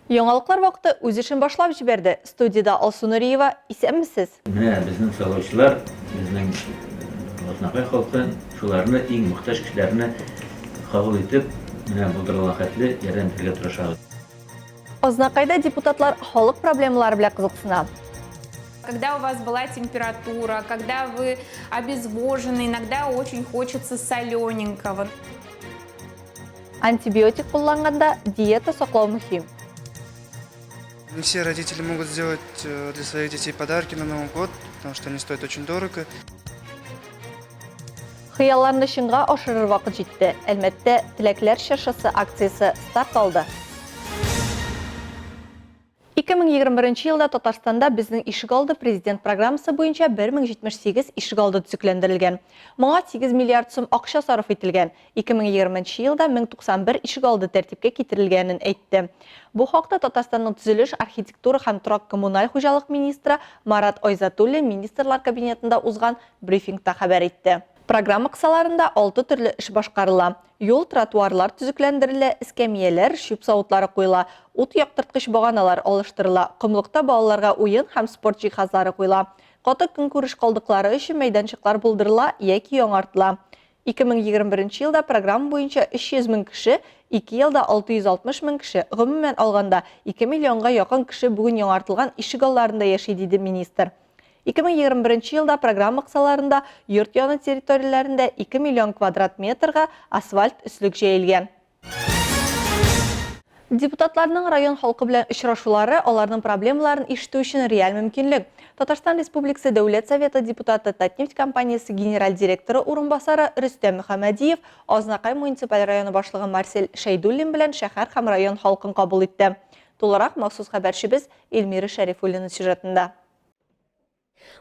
Яңалыклар вакыты үз эшен башлап җибәрде. Студиядә Алсу Нуриева, исәнмесез! Менә безнең сайлаучылар, безнең Азнакай халкы, шуларны, иң мохтаҗ кешеләрне кабул итеп, менә булдырылган хәтле ярдәм итәргә тырышабыз. Азнакайда депутатлар халык проблемалары белән кызыксына. Когда у вас была температура, когда вы обезвожены, иногда очень хочется солененького. Антибиотик кулланганда диета саклау мөһим. Не все родители могут сделать э, для своих детей подарки на Новый год, потому что они стоят очень дорого. Хыялларны чынга ашырыр вакыт җитте. Әлмәттә Теләкләр чыршысы акциясе старт алды. 2021 елда Татарстанда Безнең ишегалды президент программасы буенча 1078 ишегалды төзекләндерелгән. Моңа 8 миллиард сум акча сарыф ителгән. 2020 елда 1091 ишегалды тәртипкә китерелгәнен әйтте. Бу хакта Татарстанның төзелеш, архитектура һәм торак-коммуналь хуҗалык министры Марат Айзатуллин Министрлар Кабинетында узган брифингта хәбәр итте. Программа кысаларында алты төрле эш башкарыла. Юл, тротуарлар төзекләндерелә, эскәмияләр, чүп савытлары куела, ут яктырткыч баганалар алыштырыла, комлыкта балаларга уен һәм спорт җиһазлары куела, каты көнкүреш калдыклары өчен мәйданчыклар булдырыла яки яңартыла. 2021 елда программа буенча 300 мең кеше, ике елда 660 мең кеше, гомумән алганда, 2 миллионга якын кеше бүген яңартылган ишегалларында яши, диде министр. 2021 елда программа кысаларында йорт яны территорияләрендә 2 миллион квадрат метрга асфальт өслек җәелгән. Депутатларның район халкы белән очрашулары, аларның проблемаларын ишетү өчен реаль мөмкинлек. Татарстан Республикасы Дәүләт Советы депутаты, Татнефть компаниясе генераль директоры урынбасары Рөстәм Мөхәммәдиев Азнакай муниципаль районы башлыгы Марсель Шәйдуллин белән шәһәр һәм район халкын кабул итте. Тулырак махсус хәбәрчебез Эльмира Шәрифуллина сюжетында.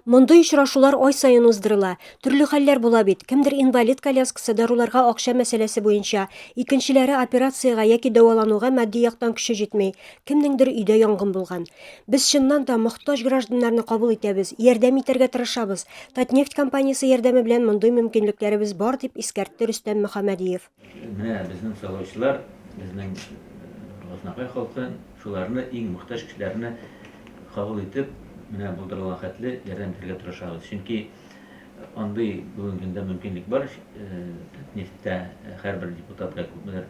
Мондый очрашулар ай саен уздырыла. Төрле хәлләр була бит. Кемдер инвалид коляскасы, даруларга акча мәсьәләсе буенча, икенчеләре операциягә яки дәвалануга матди яктан көче җитми, кемнеңдер өйдә янгын булган. Без чыннан да мохтаҗ гражданнарны кабул итәбез, ярдәм итәргә тырышабыз. Татнефть компаниясе ярдәме белән мондый мөмкинлекләребез бар, дип искәртте Рөстәм Мөхәммәдиев. Менә безнең сайлаучылар, безнең Азнакай халкы, шуларны, иң мохтаҗ кешеләрне кабул итеп, менә булдырылган хәтле ярдәм итәргә тырышабыз. Чөнки андый бүгенге көндә мөмкинлек бар, Татнефтьтә һәрбер депутатка күпмедер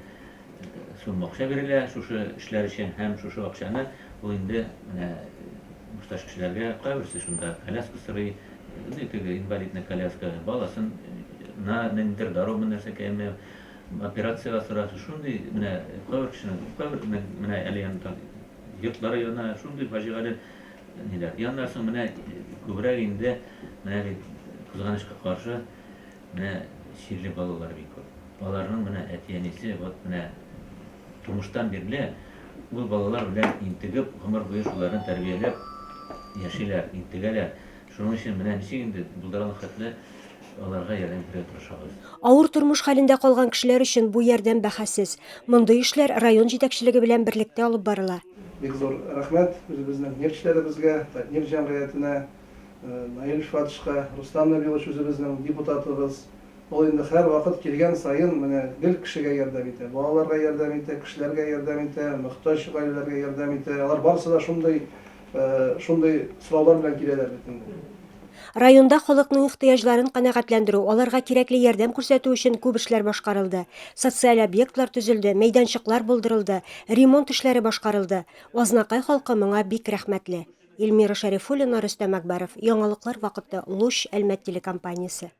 сумма акча бирелә шушы эшләр өчен һәм шушы акчаны ул инде менә мохтаҗ кешеләргә, кайберсе шунда коляска сорый, теге инвалидный коляска, баласын на ниндидер дару нәрсәкәйме, операциягә сораса, шундый менә кайбер кешенең, кайбер менә әле янында йортлары яна, шундый фаҗигале ниләр. Яннан соң менә күбрәк инде менә бит кызганычка каршы менә чирле балалар бик күп. Аларның менә әти-әнисе вот менә тумыштан бирле ул балалар белән интегеп, гомер буе шуларны тәрбияләп яшиләр, интегәләр. Шуның өчен менә ничек инде булдыра алган хәтле аларга ярдәм итәргә тырышабыз. Авыр тормыш хәлендә калган кешеләр өчен бу ярдәм бәһасез. Мондый эшләр район җитәкчелеге белән берлектә алып барыла. Бик зур рәхмәт үзебезнең нефтьчеләребезгә, Татнефть җәмгыятенә, Наил Рифатовичка, Рустам Нәбилович үзебезнең депутатыбыз. Ул инде һәрвакыт килгән саен менә гел кешегә ярдәм итә, балаларга ярдәм итә, кешеләргә ярдәм итә, мохтаҗ гаиләләргә ярдәм итә. Алар барысы да шундый шундый сораулар белән киләләр бит инде. Районда халыкның ихтыяҗларын канәгатьләндерү, аларга кирәкле ярдәм күрсәтү өчен күп эшләр башкарылды. Социаль объектлар төзелде, мәйданчыклар булдырылды, ремонт эшләре башкарылды. Азнакай халкы моңа бик рәхмәтле. Эльмира Шәрифуллина, Рөстәм Әкбәров, Яңалыклар вакыты, Луч, Әлмәт телекомпаниясе.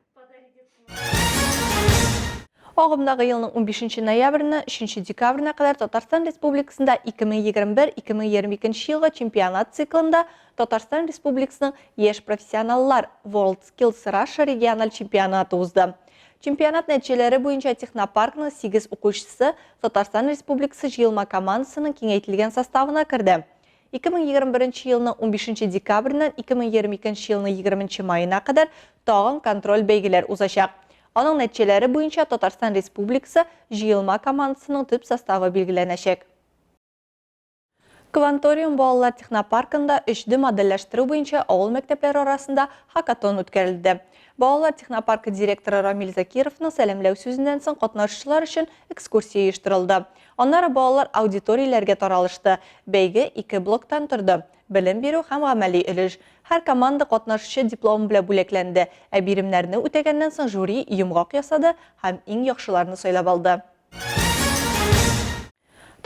Агымдагы елның 15 ноябреннән 3 декабренә кадәр Татарстан Республикасында 2021-2022 елгы чемпионат циклында Татарстан Республикасының яшь профессионаллар WorldSkills Russia региональ чемпионаты узды. Чемпионат нәтиҗәләре буенча технопаркның 8 укучысы Татарстан Республикасы җыелма командасының киңәйтелгән составына керде. 2021 елның 15 декабреннән 2022 елның 20 маена кадәр тагын контроль бәйгеләр узачак. Аның нәтиҗәләре буенча Татарстан Республикасы җыелма командасының төп составы билгеләнәчәк. Кванториум балалар технопаркында 3D модельләштерү буенча авыл мәктәпләре арасында хакатон үткәрелде. Балалар технопаркы директоры Рамил Закировның сәламләү сүзеннән соң катнашучылар өчен экскурсия оештырылды. Аннары балалар аудиторияләргә таралышты. Бәйге ике блоктан торды, белем бирү һәм гамәли өлеш. Һәр команда катнашучы дипломы белән бүләкләнде, ә биремнәрне үтәгәннән соң жюри йомгак ясады һәм иң яхшыларны сайлап алды.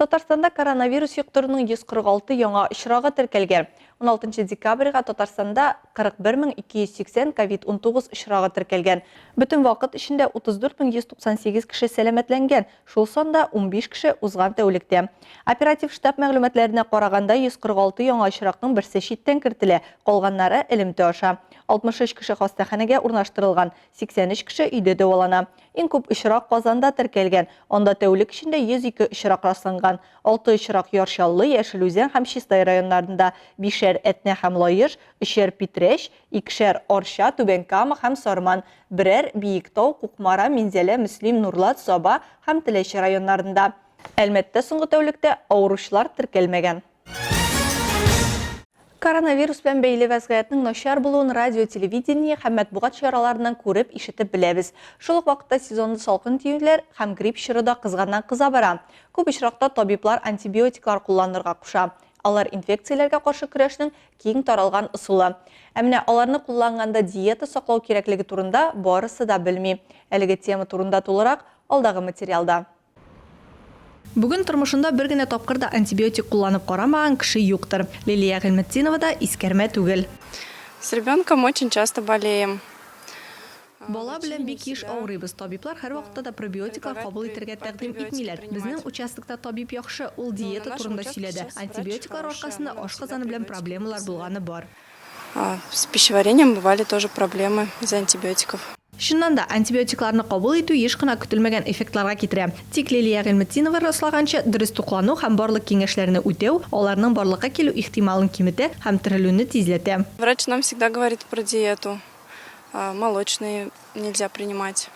Татарстанда коронавирус йоктыруның 146 яңа очрагы теркәлгән. 16 декабрьгә Татарстанда 41280 ковид-19 очрагы теркәлгән. Бөтен вакыт эчендә 34198 кеше сәламәтләнгән, шул санда 15 кеше узган тәүлектә. Оператив штаб мәгълүматларына караганда, 146 яңа очракның берсе читтән кертелә, калганнары элемтә аша. 63 кеше хастаханәгә урнаштырылган, 83 кеше өйдә дәвалана. Иң күп очрак Казанда теркәлгән, анда тәүлек эчендә 102 очрак расланган. Алты очрак Яр Чаллы, Яшел Үзән һәм Чистай районнарында, бишәр, Әтнә һәм Лаеш, өчәр, Питрәч, икешәр, Арча, Түбән Кама һәм Сарман, берәр, Биектау, Кукмара, Минзәлә, Мөслим, Нурлат, Саба һәм Теләче районнарында. Әлмәттә соңгы тәүлектә авыручылар теркәлмәгән. Коронавирус белән бәйле вәзгыятьнең начар булуын радио, телевидение һәм матбугат чараларыннан күреп, ишетеп беләбез. Шул ук вакытта сезонлы салкын тиюләр һәм грипп чоры да кызганнан-кыза бара. Күп очракта табиблар антибиотиклар кулланырга куша. Алар инфекцияләргә каршы көрәшнең киң таралган ысулы. Ә менә аларны кулланганда диета саклау кирәклеге турында барысы да белми. Әлеге тема турында тулырак алдагы материалда. Бүген тормышында бер генә тапкыр да антибиотик кулланып карамаган кеше юктыр. Лилия Гыйльметдинова да искәрмә түгел. С ребенком очень часто болеем. Бала белән бик еш авырыйбыз. Табиблар һәрвакытта да пробиотиклар кабул итәргә тәкъдим итмиләр. Безнең участокта табиб яхшы, ул диета турында сөйләде. Антибиотиклар аркасында ашказаны белән проблемалар булганы бар. С пищеварением бывали тоже проблемы из-за антибиотиков. Чыннан да, антибиотикларны кабул итү еш кына көтелмәгән эффектларга китерә. Тик Лилия Гыйльметдинова раслаганча, дөрес туклану һәм барлык киңәшләрне үтәү аларның барлыкка килү ихтималын киметә һәм терелүне тизләтә. Врач нам всегда говорит про диету. Молочные нельзя принимать.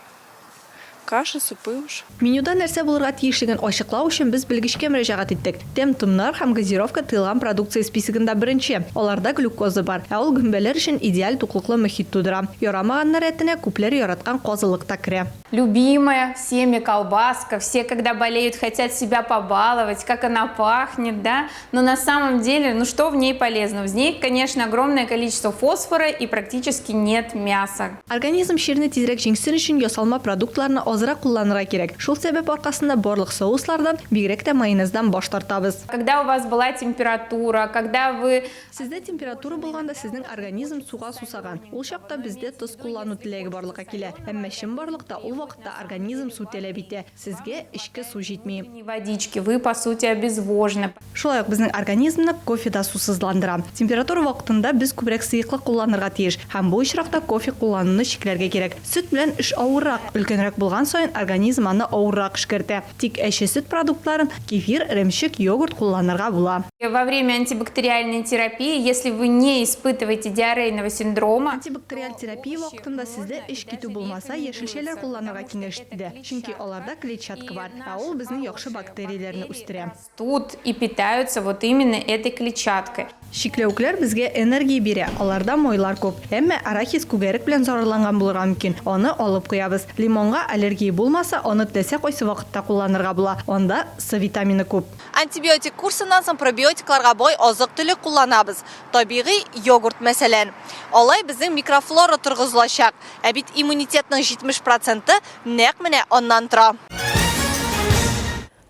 Каши, супы уж. Менюда нәрсә булырга тиешлеген ачыклау өчен без белгечкә мөрәҗәгать иттек. Тәм-томнар һәм газировка тыелган продукция списогында беренче. Аларда глюкоза бар, ә ул гөмбәләр өчен идеаль туклыклы мохит тудыра. Ярамаганнар рәтенә күпләр яраткан казылык та керә. Любимая всеми колбаска, все когда болеют хотят себя побаловать, как она пахнет, да, но на самом деле, ну что в ней полезного? В ней, конечно, огромное количество фосфора и практически нет мяса. Организм чирне тизрәк җиңсен өчен ясалма продуктларны азрак кулланырга кирәк. Шул сәбәп аркасында барлык соуслардан, бигрәк тә майонездан баш тартабыз. Когда у вас была температура, когда вы. Сездә температура булганда сезнең организм суга сусаган. Ул чакта бездә тоз куллану теләге барлыкка килә. Әмма чынбарлыкта ул вакытта организм су таләп итә. Сезгә эчке су җитми. Водички, вы, по сути, обезвожены. Шулай ук безнең организмны кофе да сусызландыра. Температура вакытында без күбрәк сыеклык кулланырга тиеш һәм бу очракта кофе куллануны чикләргә кирәк. Сөт белән эш авыррак, өлкәнрәк булган саен организм аны авыррак эшкәртә. Тик әче сөт продуктларын, кефир, эремчек, йогурт кулланырга була. Во время антибактериальной терапии, если вы не испытываете диарейного синдрома, Антибактериаль терапия вакытында сездә эч китү булмаса, яшелчәләр кулланырга киңәш ителә, чөнки аларда клетчатка бар, ә ул безнең яхшы бактерияләрне үстерә. Растут и питаются вот именно этой клетчаткой. Чикләвекләр безгә энергия бирә, аларда майлар күп. Әмма арахис күгәрек белән зарарланган булырга мөмкин, аны алып куябыз. Лимонга аллергия булмаса, аны теләсә кайсы вакытта кулланырга була, анда С витамины күп. Антибиотик курсыннан соң пробиотикларга бай азык-төлек кулланабыз. Табигый йогурт, мәсәлән. Алай безнең микрофлора торгызылачак. Ә бит иммунитетның 70 проценты нәкъ менә аннан тора.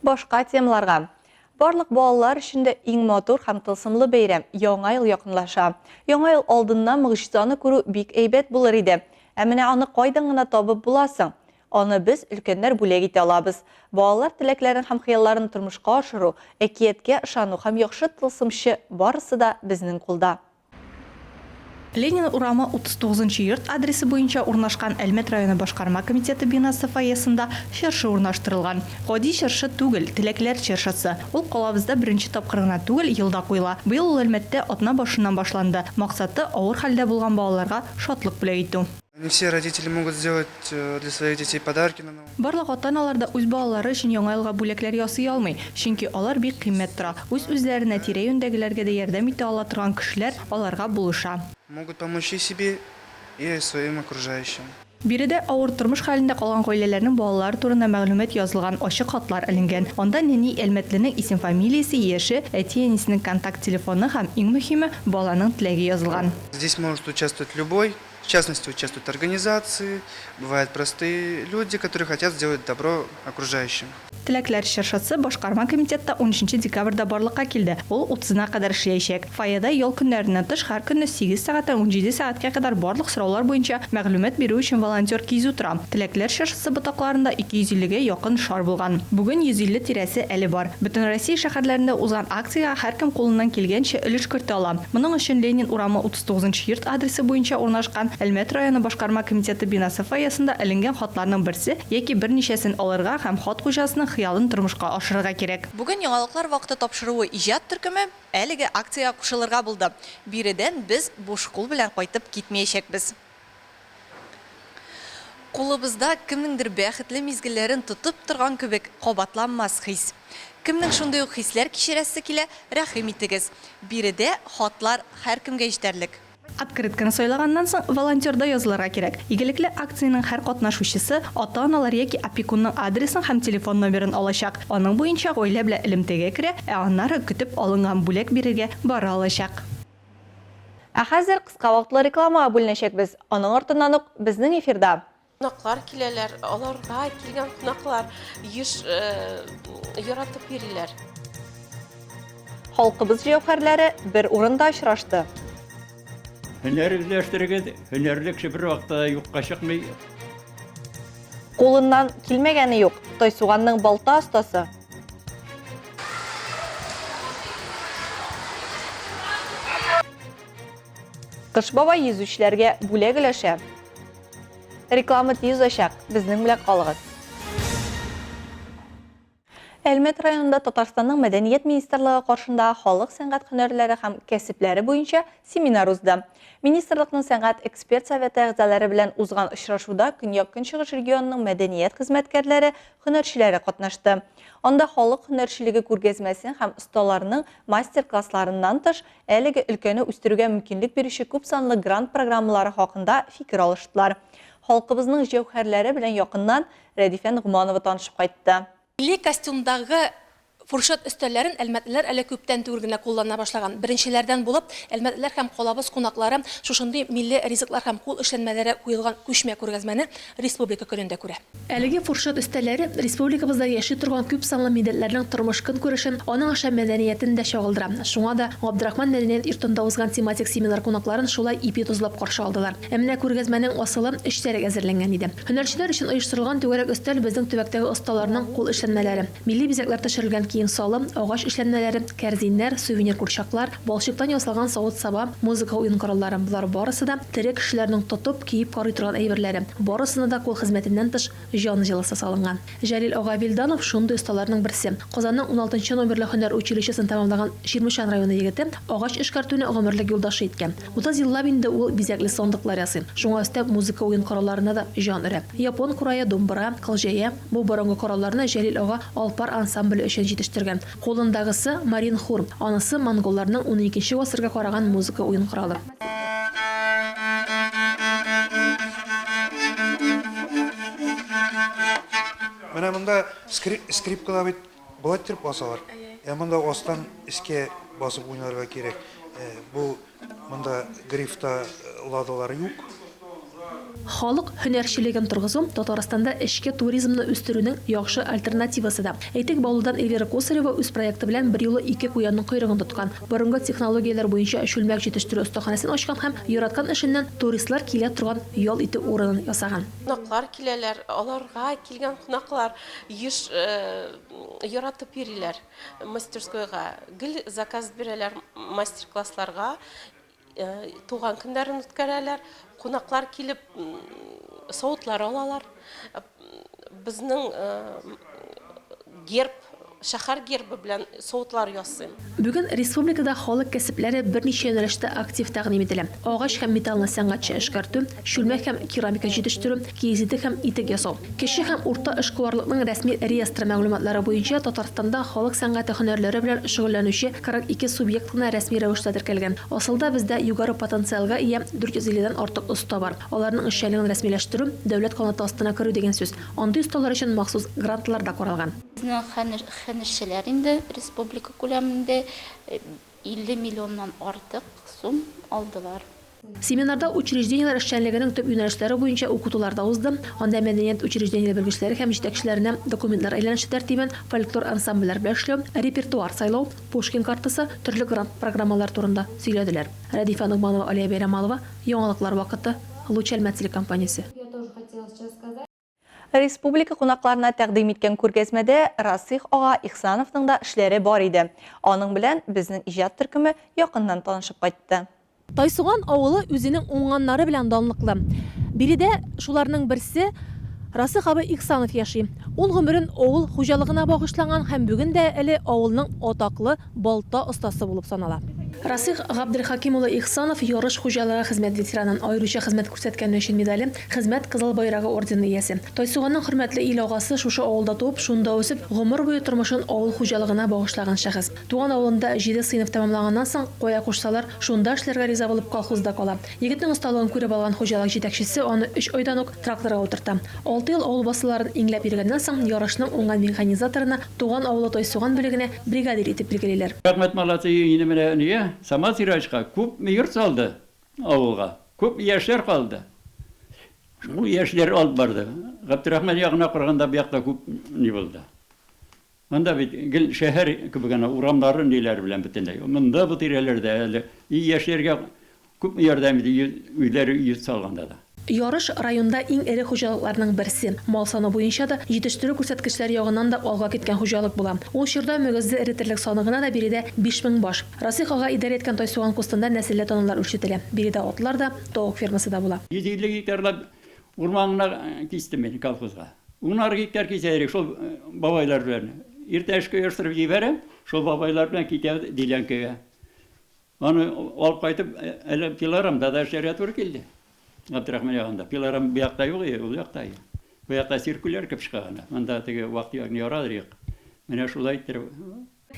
Башка темаларга. Барлык балалар өчен дә иң матур һәм тылсымлы бәйрәм, Яңа ел якынлаша. Яңа ел алдыннан могҗизаны күрү бик әйбәт булыр иде. Ә менә аны кайдан гына табып була соң? Аны без, өлкәннәр, бүләк итә алабыз. Балалар теләкләрен һәм хыялларын тормышка ашыру, әкияткә ышану һәм яхшы тылсымчы, барысы да безнең кулда. Ленин урамы 39 нчы йорт адресы буенча урнашкан Әлмәт районы башкарма комитеты бинасы фойесында чыршы урнаштырылган. Гади чыршы түгел, теләкләр чыршысы. Ул калабызда беренче тапкыр гына түгел, елда куела. Быел ул Әлмәттә атна башыннан башланды. Максаты, авыр хәлдә булган балаларга шатлык бүләк итү. Не все родители могут сделать для своих детей подарки на Новый. Барлык ата-аналар да үз балалары өчен Яңа елга бүләкләр ясый алмый, чөнки алар бик кыйммәт тора. Үз-үзләренә, тирә-юньдәгеләргә дә ярдәм итә ала торган кешеләр аларга булыша. Могут помочь и себе, и своим окружающим. Биредә авыр тормыш хәлендә калган гаиләләрнең балалары турында мәгълүмат язылган ачык хатлар эленгән. Анда нәни әлмәтленең исем-фамилиясе, яше, әти-әнисенең контакт телефоны һәм, иң мөһиме, баланың теләге язылган. Здесь может участвовать любой, в частности, участвуют организации, бывают простые люди, которые хотят сделать добро окружающим. Теләкләр чыршысы башкарма комитетта унөченче декабрьдә барлыкка килде, ул утызына кадәр эшләячәк. Фойеда ял көннәреннән тыш һәр көнне сигез сәгатьтән 17 сәгатькә кадәр барлык сораулар буенча мәгълүмат бирү өчен волонтер кизү тора. Теләкләр чыршысы ботакларында 250 гә якын шар булган. Бүген 150 тирәсе әле бар. Бөтенроссия шәһәрләрендә узган акциягә һәркем кулыннан килгәнчә өлеш кертә ала. Моның өчен Ленин урамы 39 нчы йорт адресы буенча урнашкан Әлмәт районы башкарма комитеты бинасы фойесында эленгән хатларның берсе яки берничәсен алырга һәм хат хуҗасының хыялын тормышка ашырырга кирәк. Бүген Яңалыклар вакыты тапшыруы иҗат төркеме әлеге акциягә кушылырга булды. Биредән без буш кул белән кайтып китмиячәкбез. Кулыбызда кемнеңдер бәхетле мизгелләрен тотып торган кебек кабатланмас хис. Кемнең шундый ук хисләр кичерәсе килә, рәхим итегез. Биредә хатлар һәркемгә җитәрлек. Открытканы сайлаганнан соң, волонтерда язылырга кирәк. Игелекле акциянең һәр катнашучысы ата-аналар яки опекунның адресын һәм телефон номерын алачак, аның буенча гаилә белән элемтәгә керә, ә аннары көтеп алынган бүләк бирергә бара алачак. Ә хәзер кыска вакытлы рекламага бүленәчәкбез. Аның артыннан ук безнең эфирда. Кунаклар киләләр, аларга килгән кунаклар еш яратып йөриләр. Халкыбыз җәүһәрләре бер урында очрашты. Һөнәр үзләштерегез, һөнәрле кеше бервакытта да юкка чыкмый. Кулыннан килмәгәне юк, Тайсуганның балта остасы. Кыш бабай йөзүчеләргә бүләк өләшә. Реклама тиз узачак, безнең белән калыгыз. Әлмәт районында Татарстанның Мәдәният министрлыгы каршында халык сәнгать һөнәрләре һәм кәсепләре буенча семинар узды. Министрлыкның сәнгать эксперт советы әгъзалары белән узган очрашуда Көньяк-Көнчыгыш регионының мәдәният хезмәткәрләре, һөнәрчеләре катнашты. Анда халык һөнәрчелеге күргәзмәсен һәм осталарның мастер-классларыннан тыш, әлеге өлкәне үстерүгә мөмкинлек бирүче күпсанлы грант программалары хакында фикер алыштылар. Халкыбызның җәүһәрләре белән якыннан Рәдифә Ногманова танышып кайтты. Милли костюмдагы фуршет өстәлләрен әлмәтлеләр әле күптән түгел генә куллана башлаган. Беренчеләрдән булып, әлмәтлеләр һәм калабыз кунаклары шушындый милли ризыклар һәм кул эшләнмәләре куелган күчмә күргәзмәне Республика көнендә күрә. Әлеге фуршет өстәлләре республикабызда яши торган күпсанлы милләтләрнең тормыш-көнкүрешен, аның аша мәдәниятен дә чагылдыра. Шуңа да Габдрахман мәдәният йортында узган тематик семинар кунакларын шулай ипи тозлап каршы алдылар. Ә менә күргәзмәнең асылы эчтәрәк әзерләнгән иде. Һөнәрчеләр өчен оештырылган түгәрәк өстәл безнең төбәктәге осталарның кул эшләнмәләре, милли бизәкләр төшерелгән кием-салым, агач эшләнмәләре, кәрзиннәр, сувенир курчаклар, балчыктан ясалган савыт-саба, музыка уен кораллары, болар барысы да тере кешеләрнең тотып, киеп карый торган әйберләре. Барысына да кул хезмәтеннән тыш җан җылысы салынган. Җәлил ага Вилданов шундый осталарның берсе. Казанның уналтынчы номерлы һөнәр училищесын тәмамлаган Чирмешән районы егете агач эшкәртүне гомерлек юлдашы иткән. 30 еллап инде ул бизәкле сандыклар ясый. Шуңа өстәп музыка уен коралларына да җан өрә. Япон курае, думбыра, кылҗәя, бу борынгы коралларны Җәлил ага Алпар ансамбле өчен җитештергән. Кулындагысы, марин хур, анысы монголларның уникенче гасырга караган музыка уен коралы. Менә монда скрипкада бит болай иттереп басалар. Ә монда астан өскә басып уйнарга кирәк. Бу Монда грифта ладалар юк. Халык һөнәрчелеген торгызу, Татарстанда эчке туризмны үстерүнең яхшы альтернативасы да. Әйтик, Баулыдан Эльвира Косарева үз проекты белән берьюлы ике куянның койрыгын тоткан. Борынгы технологияләр буенча чүлмәк җитештерү остаханәсен ачкан һәм яраткан эшеннән туристлар килә торган ял итү урынын ясаган. Кунаклар киләләр, аларга килгән кунаклар еш яратып йөриләр. Мастерскойга гел заказ бирәләр, мастер-классларга, туган көннәрен үткәрәләр. Кунаклар килеп савытлар алалар. Безнең герб Шәһәр гербы белән савытлар ясыйм. Бүген республикада халык кәсепләре берничә юнәлештә актив тәкъдим ителә, агач һәм металлны сәнгатьчә эшкәртү, чүлмәк һәм керамика җитештерү, киез итек һәм итек ясау. Кече һәм урта эшкуарлыкның рәсми реестры мәгълүматлары буенча, Татарстанда халык сәнгате һөнәрләре белән шөгыльләнүче 42 субъект кына рәсми рәвештә теркәлгән. Асылда бездә югары потенциалга ия 450 дән артык оста бар. Аларның эшчәнлеген рәсмиләштерү, дәүләт канаты астына керү дигән сүз. Андый осталар өчен махсус грантлар да каралган. Безнең хәнешчеләр инде республика күләмендә 50 миллионнан артык сум алдылар. Семинарда учреждениеләр эшчәнлегенең төп юнәлешләре буенча укытулар да узды. Анда мәдәният учреждениеләре белгечләре һәм җитәкчеләренә документлар әйләнеше тәртибен, фольклор ансамбльләр белән эшләү, репертуар сайлау, Пушкин картасы, төрле грант программалары турында сөйләделәр. Рәдифә Ногманова, Алия Бәйрәмалова, Яңалыклар вакыты, Луч Әлмәт телекомпаниясе. Республика кунакларына тәкъдим иткән күргәзмәдә Расих ага Ихсановның да эшләре бар иде. Аның белән безнең иҗат төркеме якыннан танышып кайтты. Тайсуган авылы үзенең уңганнары белән данлыклы. Биредә шуларның берсе, Расих абый Ихсанов яши. Ул гомерен авыл хуҗалыгына багышланган һәм бүген дә әле авылның атаклы балта остасы булып санала. Расих Габделхаким улы Ихсанов Ярыш хуҗалыгы хезмәт ветераны, аеруча хезмәт күрсәткәне өчен медале, Хезмәт Кызыл Байрагы ордены иясе. Тайсуганның хөрмәтле ил агасы шушы авылда туып, шунда үсеп, гомер буе тормышын авыл хуҗалыгына багышлаган шәхес. Туган авылында җиде сыйныф тәмамлаганнан соң, кая кушсалар, шунда эшләргә риза булып колхозда кала. Егетнең осталыгын күреп алган хуҗалык җитәкчесе аны өч айдан ук тракторга утырта. Алты ел авыл басуларын иңләп йөргәннән соң, Ярышның уңган механизаторына Туган авылы Тайсуган бүлегенә бригадир итеп билгелиләр. Рәхмәт молодцы инде менә нигә Самат Сираҗка күпме йорт салды авылга, күпме яшьләр калды. Шул яшьләр алып барды. Габдрахман ягына караганда бу якта күп ни булды. Монда бит гел шәһәр кебек ана урамнары ниләр белән бөтенләй. Монда бу тирәләрдә әле и яшьләргә Күпме ярдәм итә үзләре йорт салганда да. Ярыш, районда иң эре хуҗалыкларның берсе. Мал саны буенча да, җитештерү күрсәткечләре ягыннан да алга киткән хуҗалык була. Ул чорда мөгезле эре терлек саны гына да биредә 5000 баш. Расих ага идарә иткән Тайсуган кустында нәселле таналар үрчетелә. Биредә атлар да, тавык фермасы да була. 150 гектарлап урман гына кистем мин колхозга. Унар гектар кисә идек шул бабайлар белән. Иртә эшкә оештырып җибәрәм, шул бабайлар белән китәбез делянкага. Аны алып кайтып, әле пилорамда да эшләргә туры килде. Габдрахман ягында. Пилорам бу якта юк иде, ул якта иде. Бу якта циркуляр кепшка гына. Монда теге вак-төякне ярадыр юк. Менә шулай иттереп.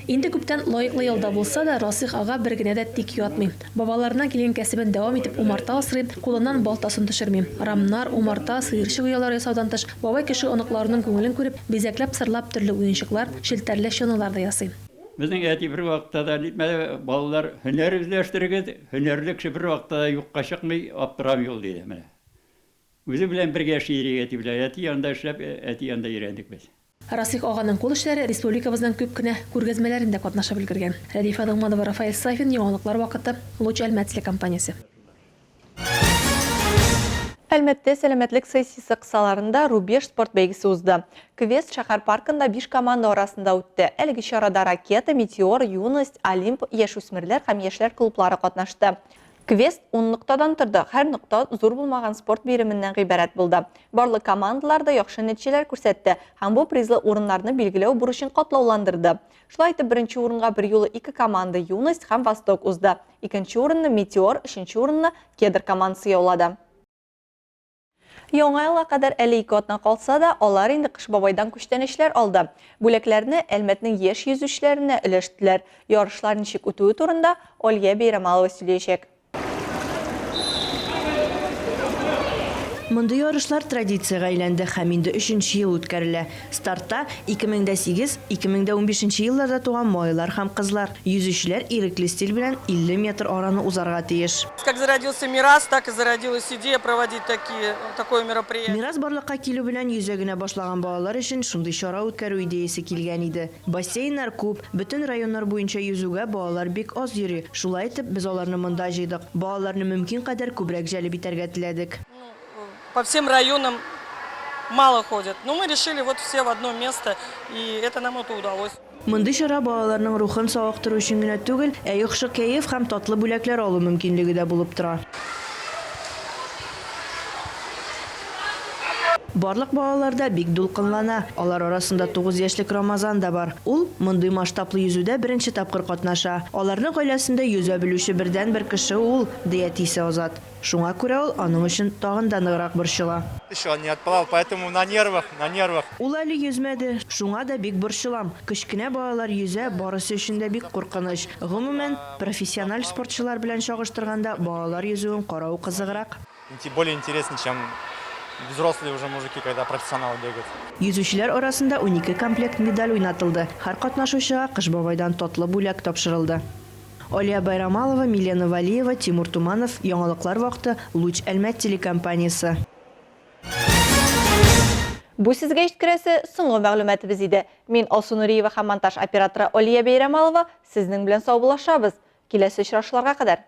Инде күптән лаеклы ялда булса да, Расих ага бер генә дә тик ятмый. Бабаларыннан килгән кәсебен дәвам итеп умарта асрый, кулыннан балтасын төшерми. Рамнар, умарта, сыерчык оялары ясаудан тыш, бабай кеше оныкларының күңелен күреп, бизәкләп-сырлап төрле уенчыклар, челтәрле чаналар да ясый. Безнең әти бервакытта да нитмәде, балалар, һөнәр үзләштерегез, һөнәрле кеше бервакытта да юкка чыкмый, аптырамый ул, диде менә. Үзе белән бергә эшли идек әти белән. Әти янында эшләп, әти янында өйрәндек без. Расих аганың кул эшләре республикабызның күп кенә күргәзмәләрендә катнашып өлгергән. Рәдифә Ногманова, Рафаэль Сафин, Яңалыклар вакыты, Луч Әлмәт телекомпаниясе. Әлмәттә сәламәтлек сессиясе кысаларында Рубеж спорт бәйгесе узды. Квест шәһәр паркында биш команда арасында үтте. Әлеге чарада Ракета, Метеор, Юность, Олимп, яшүсмерләр һәм яшьләр клублары катнашты. Квест ун ноктадан торды, һәр нокта зур булмаган спорт биременнән гыйбарәт булды. Барлык командалар да яхшы нәтиҗәләр күрсәтте һәм бу призлы урыннарны билгеләү бурычын катлауландырды. Шулай итеп, беренче урынга берьюлы ике команда, Юность һәм Восток узды. Икенче урынны Метеор, өченче урынны Кедр командасы яулады. Яңа елга кадәр әле ике атна калса да, алар инде Кыш бабайдан күчтәнәчләр алды. Бүләкләрне Әлмәтнең яшь йөзүчеләренә өләштеләр. Ярышлар ничек үтүе турында Алия Бәйрәмалова сөйләячәк. Мондый ярышлар традициягә әйләнде һәм инде өченче ел үткәрелә. Стартта, 2008, 2015 елларда туган малайлар һәм кызлар. Йөзүчеләр ирекле стиль белән 50 метр араны узарга тиеш. Как зародился Мирас, так и зародилась идея проводить такие, такое мероприятие. Мирас барлыкка килү белән йөзә генә башлаган балалар өчен шундый чара үткәрү идеясе килгән иде. Бассейннар күп, бөтен районнар буенча йөзүгә балалар бик аз йөри. Шулай итеп, без аларны монда җыйдык. Балаларны мөмкин кадәр күбрәк җәлеп итәргә теләдек. По всем районам мало ходят. Но мы решили вот все в одно место, и это нам это удалось. Мондый чара балаларның рухын савыктыру өчен генә түгел, ә яхшы кәеф һәм татлы бүләкләр алу мөмкинлеге дә булып тора. Барлык балалар да бик дулкынлана. Алар арасында 9 яшьлек Рамазан да бар. Ул мондый масштаблы йөзүдә беренче тапкыр катнаша. Аларның гаиләсендә йөзә белүче бердәнбер кеше ул, ди әтисе Азат. Шуңа күрә ул аның өчен тагын да ныграк борчыла. Еще не отплавал, поэтому на нервах, на нервах. Ул әле йөзмәде, шуңа да бик борчылам. Кечкенә балалар йөзә, барысы өчен дә бик куркыныч. Гомумән, профессиональ спортчылар белән чагыштырганда, балалар йөзүен карау кызыграк. Более интереснее, чем взрослые уже мужики, когда профессионалы бегают. Йөзүчеләр арасында 12 комплект медаль уйнатылды. Һәр катнашучыга Кыш бабайдан татлы бүләк тапшырылды. Алия Байрамалова, Милена Вәлиева, Тимур Туманов, Яңалыклар вакыты, Луч Әлмәт телекомпаниясе. Бу сезгә җиткерәсе соңгы мәгълүматыбыз иде. Мин Алсу Нуриева һәм монтаж операторы Алия Бәйрәмалова сезнең белән саубуллашабыз. Киләсе очрашуларга кадәр!